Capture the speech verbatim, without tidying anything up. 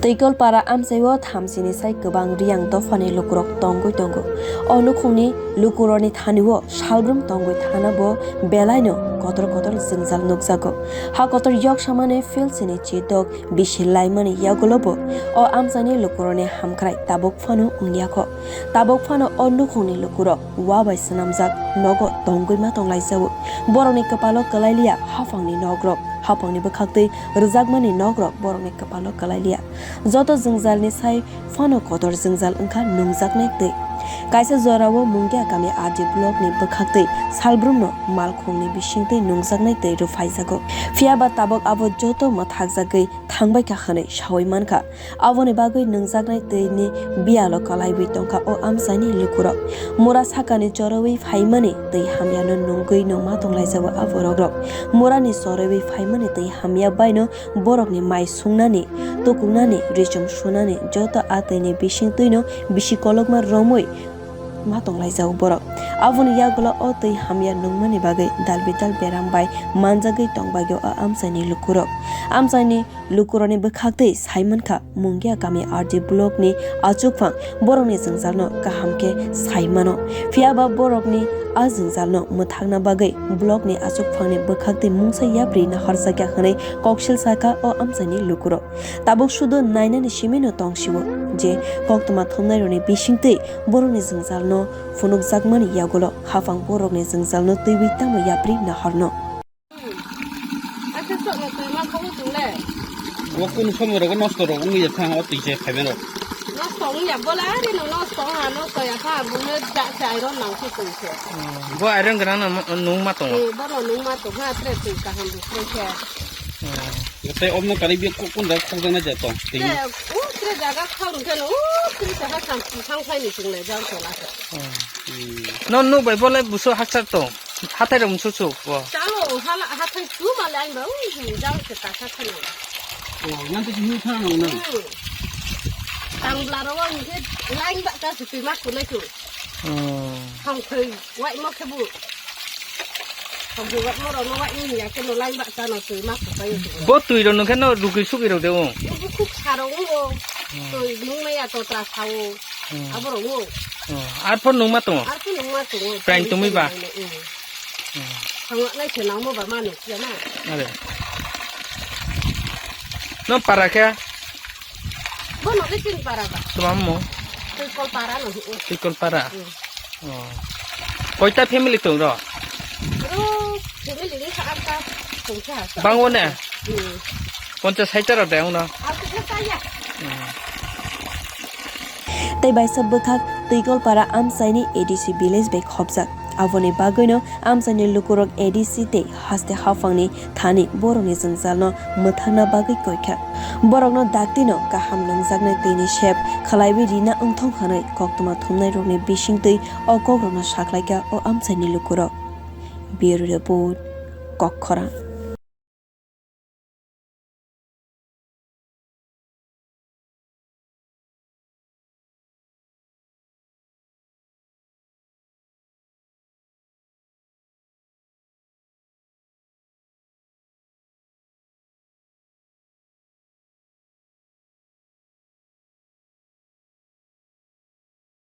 Twikolpara amchaio thamsini sai kwbang Riyang dophani lukurok tongwi tongo. O nukhungni lukurokni thanio salbrum tongwi thana bo belaino kotor kotor jwngjal nukjago. Ha kotor yok samani philsini chidok bisi laimani yagulobo o amchaini lukurokni hamkrai tabuk phano wngya kho. Tabuk phano o nukhungni lukurok wa bai swnamjak nogo tongwi ma tonglaijao. Borokni kwpalo kwlailiya haphangni nogrok, haphangni bwkhaktwi rwjakmani nogrok borokni kwpalo kwlailiya. Joto jwngjalni sai phano kotor jwngjal wngkha nungjaknai twi. Kaisa jorao Mungia kami R D blockni bwkhaktwi salbrumno malkhungni bisingtwi nungjaknai twi rwphaijago. Phiyaba tabuk abo joto mwthakjagwi thangbaikha hwnwi sawi mankha. Aboni bagwi nungjaknai twini biyalo kwlaiwi tongkha o amchaini lukurok. Mura sakani chorowi phaimani twi hamyano nungwi no ma tonglaijao a borok rok. Murani chorowi phaimani twi hamya baino borokni mai sungnani, tukungnani, richum sunani joto a twini bisingtwino bisi kolokma romwi ma tonglaijao borok. Aboni yagulo o twi hamya nungmani bagwi dalbidal beram bai manjagwi tongbagio a amchaini lukurok. Amchaini lukurokni bwkhaktwi saimankha Mungia kami R D blockni achukphang borokni jwngjalno kaham khe saimano. Phiyaba borokni a jwngjalno mwthakna bagwi blockni achukphangni bwkhaktwi mungsa yapri naharjakya hwnwi koksil sakha o amchaini lukurok. Tabuk sudu nainani simino tongsio je koktwma thumnairokni bisingtwi borokni jwngjalno phunukjakmani yagulo haphang borokni jwngjalno twiwi tamo yapri naharno. Ake sok no twi ma kho tong le. Bo kun somoi rogo nosto rok wngya thang o twi se phaibai rok. Nosto wngya bola ari no nosto ha nosto ya kha bune da se iron nang se tong se. Bo iron gana no nung ma tongo. Eh, bono nung ma tong ha tre twi kaham bu tre se. Tei obno kari bi kun da khok jana ja tong. Tre u tre jaga khang ke no u tre se ha sam thang phai ni tong le jang tola se. No nuk bai bo le buso hakchar tong. Hathai rok musu chuk bo. Chalo hala hathai tu ma le ang ba u jang se ta sa khana. O yang tu hi khana nang. Tang bla ro ang ke lain ba ta se ma ku le tu. Thang thai wai mo khe bu. Thang thai wai mo ro no wai ni ya ke no lain ba ta no tu ma ku pa yo tu. Bo twi ro nung khe no rugwi sugwi ro de o. Bu khuk sa ro o. Twi nung na ya to tra sa o. Abo ro o. Ar pho nung ma tongo. Ar pho nung ma tongo. Prain tumi ba. Thangna nai se nangmo ba mano kiya na. Are. No para khe? Bono le tin para ba. Tumam mo? Tei kol para no. Tei kol para. Oh. Koita family tong ro? Ro family ni sa ata tong sa. Bang o ne? Ponchas saitar ro de uno. Ar ko sa ya. Tei baisa bwkhak Twikolpara amchaini A D C village bai khopjak. Aboni bagwino amchaini lukurok A D C tei haste haphangni thani borokni jwngjalno mwthangna bagwi koikha. Borokno daktino kaham nangjaknai twini sep khlaiwi rina wngthong hwnwi koktwma thumnairokni bisingtwi o kokrokno saklaikha o amchaini lukurok. Bureau Report, Kokkhorang.